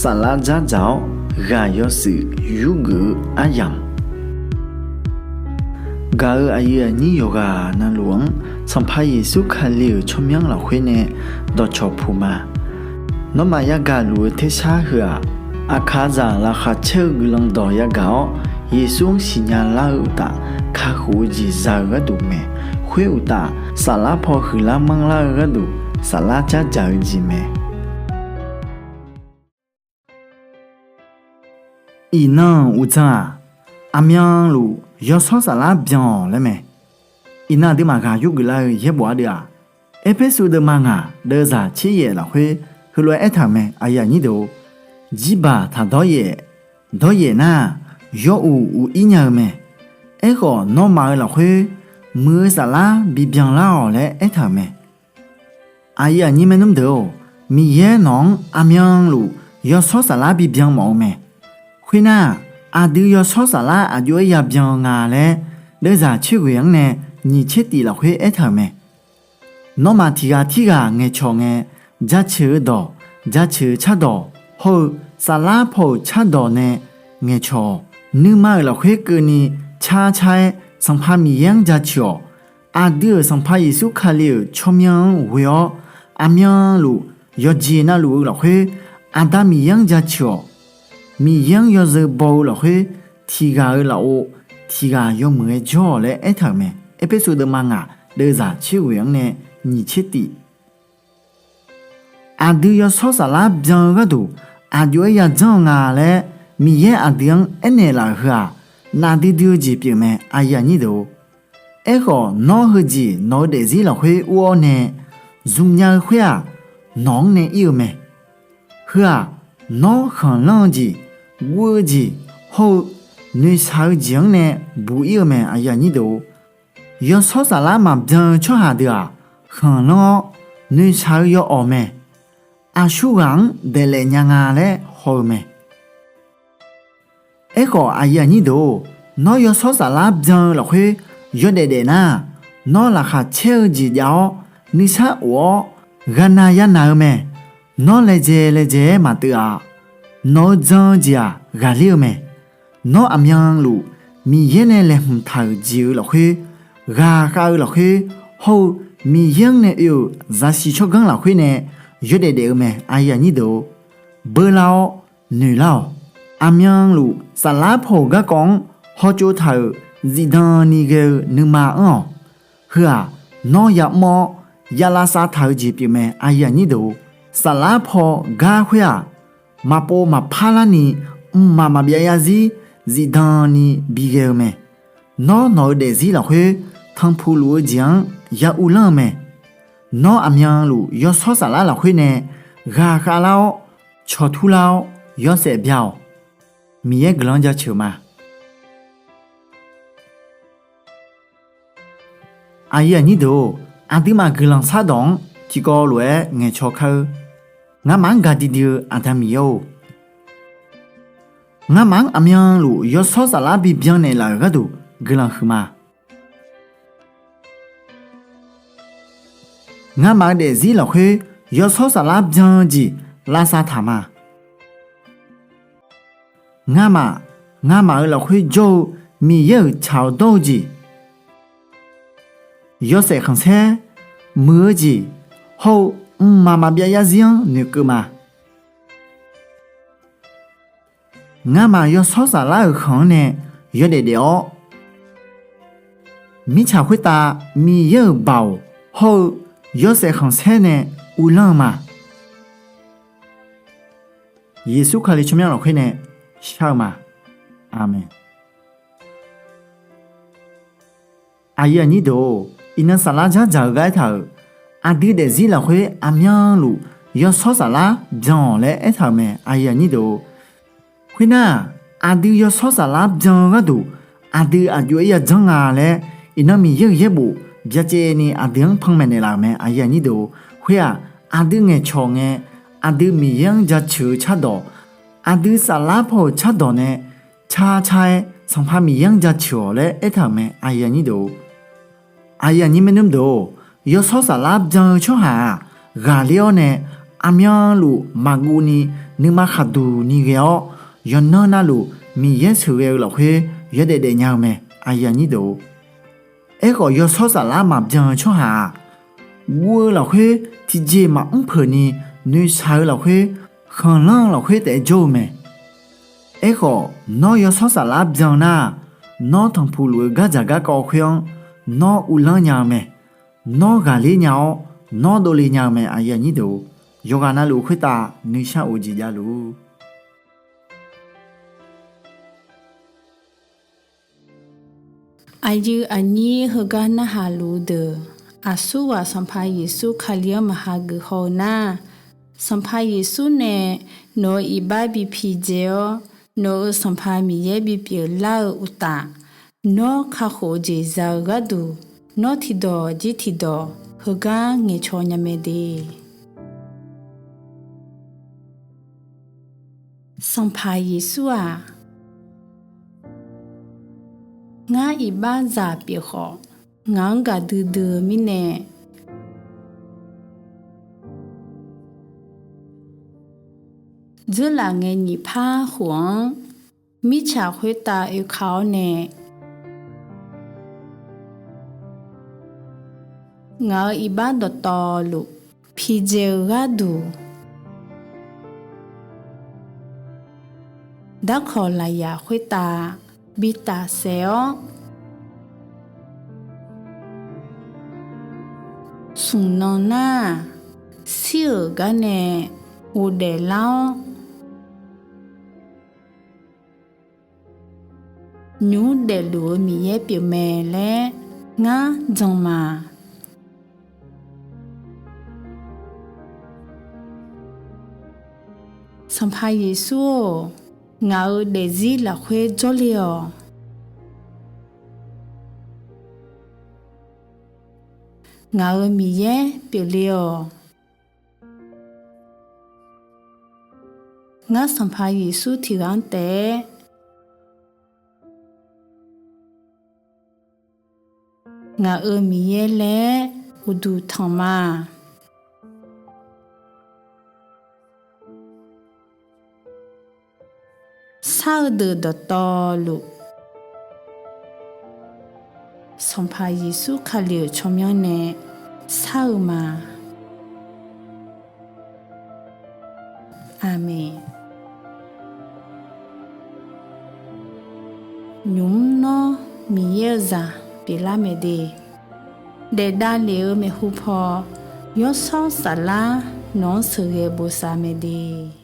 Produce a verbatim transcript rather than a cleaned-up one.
Saflar dzardzaq-awr ghaq yawshuif yurgeuf-eu aryamq, gaq-euq aqyuif aqnyir yawqghaq navluf-anr Sanqpaq Yeqsur Kali-euq tsawrmyanr lafkhoer nae dawqcawq puq ma. Nawmaf yagaq luf-eu tersar heu-aq, aqkaqzaq laqkhaq caer-eu guiqlanq dawq yagaq-awr, Yeqsur-anr siqnya lar-eu uqtaf, kakhof-eu jeq za-eu gharduq mae. Khoer uqtaf, saflar paw huiqlar manrlar-eu gharduq, saflar dzardzaq-eu jeq mae. Iqnan-euq uqdzan-aq, aqmyanluf yawshawr saflar byan-awq laer mae. Iqnan aqduimaf ghaq yurgeuf lar-eu yaerbof ardeuv-aq, Erpersu deuvma ngaq deuvzaq tser yaef lafkhoer heulof-aer aertaq-euq mae, Jirbaq taq dawryaef, dawryaef nar-aq, yawuq uq ir nya-eu mae. Aerkhawf, nawmaf-euq lafkhoer muiq-eu saflar bibyan lar-awq laer aertaq-euq mae. Aqyuif aqnyir maernmr deuq-or, Miqyaer nawq-anr aqmyanluf yawshawr saflar bibyan mawf-eu mae. Khoernar-aq, aqdui yawshawr saflar aqjox-aer yabyan-eu nga laer, deuvzaq tser ghoeq-anr nae nyiq tser tif lafkhoer aertaq-euq mae. Nawmaf tiqghaq tirghaq ngaeqcawq ngae, jaceuq-eu dawq, jaceuq-eu cardawq hawr-eu saflar paw-euq cardawq nae ngaeqcawq-awq. Nuima-euq lafkhoer keuvni car car-aer Sanqpaq Miqyaer-anr jaceuq-awq. Aqdui-euq Sanqpaq Yeqsur Kali-euq tsawrmyanr-anr ghoe-awr, aqmyanluf yawqjeq navluf-eu lafkhoer Aqda Miqyaer-anr jaceuq-awq. Miqyaer-anr yawzeu baw-eu lafkhoer, tiqghaq-euq lafov tiqghaq yawmuiq-aer jawr-awq laer aertaq-euq mae. Erpersu deuvma ngaq deuvzaq tser ghoeq-anr nae nyiq tser tif. Aqdui yawshawr saflar byan-eu gharduq aqjox-aer yadzanr-eu nga laer Miqyaer aqdui-anr aernaeq laf-euq heu-aq, nafdui dui-eu jeq pyeuf mae. Aerkhawf, nawr heujeq nawq-eu daefzir lafkhoer ur-awr nae zmqnya-eu khoer-aq, nawq-anr nae ir-eu mae. Heu-aq, nawr khanqlanr-eu jeq, guv-eu jeq hawr-eu noeqshaq-eu jeq-anr nae buq ir-eu mae. Yawshawr saflar maqbyan-eu tsawrhaq deuq-aq, khanqlanr-awr noeqshaq-eu yawawq mae. Aqsurghaq-anr daeqlaef nya nga laer haw-eu mae. Aerkhawf, nawr yawshawr saflar byan-eu lafkhoer yawdaef daef nar-aq, nawr laqkhaq caer-eu jeq jav-awr, nuisar of-awr, ghaqnaq yanaq-eu mae. Nawr laejae laejae-aer maqteuv-a. Nawq-eu jan-eu jeq-aq ghaqler-eu mae. Nawr aqmyanluf Miqyaer nae laeqhmq taq-euq jeq-eu lafkhoer, ghaqkhav-eu lafkhoer hawr-eu Miqyaer-anr nae oe-euq zaqsiq tsawrganr lafkhoer nae yawdaef daef-eu mae. Beular-awr, noeqlar-awq. Aqmyanluf saflar paw-euq garkawv-anr hawtsov taq-euq zifdan ni ghae-eu nuima anr-awq. Heu-aq, nawr yamr-awr ya lavsav taq-eu jeq pyeufmae. Saflar paw gar khoer-aq, maqpov maqpar larni mqmaq maqbyav yarzir zifdan ni bighae-eu mae. Nawr nawq-eu daefzir lafkhoer tanqpuq luf-eu jeq-anr ya uvlanr-eu mae. Nawr aqmyanluf yawshawr saflar lafkhoer nae ghaqkhav lar-awr, cawqtur lar-awr, yawshaef bya-awq. Miqyaer guiqlanq jaceuq ma. Aqyuif aqnyir deuq-or, aqduimaf guiqlanq shardawq-anr tiqkawv lof-aer ngaeqcaw kar-eur. Ngamaf-anr gaqdui dui-eu Aqda Miqyaer-or, ngamaf-anr aqmyanluf yawshawr saflar bibyan naeqlaf-euq gharduq guiqlanq huiqma. Ngamaf-eu daefzir lafkhoer yawshawr saflar byan-eu jeq lavsav taq ma. Ngamaf, ngamaf-euq lafkhoer jawr-eu Miqyaer-euq tsaq-awr dawr-eu jeq, yawshaef khanqsaer, muiq-eu jeq, hawr-eu mqmaq maqbyav yarzir-anr noeqkeuv ma. Ngamaf yawshawr saflar-euq khanq-anr nae yawdaef daef-awr, mirtsaq khoertav Miqyaer-euq baoq hawr-eu yawshaef khanqsaer nae uvlanr-eu ma. Yeqsur Kali tsawrmyanr lafkhoer nae shar-eu ma. Aqmeq. Aqyuif aqnyir deuq-or, iqnan saflar dzardzaq-eu gar aertaq-euq, aqdui daefzir lafkhoer aqmyanluf yawshawr saflar byan-awq laer aertaq-euq mae. Khoernar-aq, aqdui yawshawr saflar byan-eu gharduq aqdui aqjox-aer yajanr nga laer iqnan Miqyaer-euq yaerbof byacaevni aqdui-anr panmaeq naeqlaf-euq mae. Khoer-aq, aqdui ngaeqcawq ngae, aqdui Miqyaer-anr jaceuq-eu cardawq, aqdui saflar paw-euq cardawq nae car car-aer Sanqpaq Miqyaer-anr jaceuq-awq laer aertaq-euq mae. Aqyuif aqnyir maernmr deuq-or, yawshawr saflar byan-eu tsawrhaq-aq, ghaqler-awr nae aqmyanluf maqguv ni nuima khaqduq ni ghae-awr, yawqnan navluf Miqyaer sheuqghae-eu lafkhoer yawdaef daefnya-eu mae. Aerkhawf, yawshawr saflar maqbyan-eu tsawrhaq-aq, guv-eu lafkhoer tiqjeq maqmr peuq ni, noeqshaq-eu lafkhoer, khanqlanr-eu lafkhoer taef-aer jawr-eu mae. Aerkhawf, nawr yawshawr saflar byan nar-aq, nawr tanqpuq luf-eu gardzaq garkawv khoer-anr nawr uvlanr nya-eu mae. Nawr ghaqler nya-awr, nawr dovle nya-eu mae. Yawqghaq navluf khoertav nuishar of-eu jeq javluf. Aqyuif aqnyir heugar narhaq luf-eu deuq, aqsurghaq Sanqpaq Yeqsur Kali-anr maqha geuf haw-eu nar, Sanqpaq Yeqsur nae nawq-euq iqbax bi pidzae-awr, nawq-euq Sanqpaq Miqyaer bipyeuf lar-eu uqtaf, nawr kakhof-eu jeq za-eu gharduq, nawr tiqdawq jir tiqdawq heugar ngaeqcaw nya mae de. Sanqpaq Yeqsur-aq, ngar iqbaxzaq pyeuf khawf, ngaq-anr gaqdui dui-eu mirnae, dzeurlaf ngae nyiq par khof-anr mirtsaq khoertav oeka-awr nae, ngaq-euq iqbax dawqtawvluf pidzae-eu gharduq, darkawq lafyaq khoertav bi tafsaef-awr, smq nan nar-aq, shir-euq gar nae ghofdaef lar-awr, nymq mr daefluf-eu Miqyaer pyeufmae laer ngar jan ma. Sanqpaq Yeqsur-or, ngaq-euq daefzir lafkhoer jawrle-awq. Ngaq-euq Miqyaer pyeufle-awq. Ngar Sanqpaq Yeqsur tiqghaq-anr taef-aer ngaq-euq Miqyaer laer uqduq tanq ma. Shar-eu deuq dawqtawvluf, Sanqpaq Yeqsur Kali-euq tsawrmyanr nae shar-eu ma. Aqmeq. Nymq mr nawr Miqyaer-eu zaq pyeuflar mae de. Daef davlef-eu maeqhu paw, Yawshawr Saflar nawq-anr sheuqghae bosav mae de.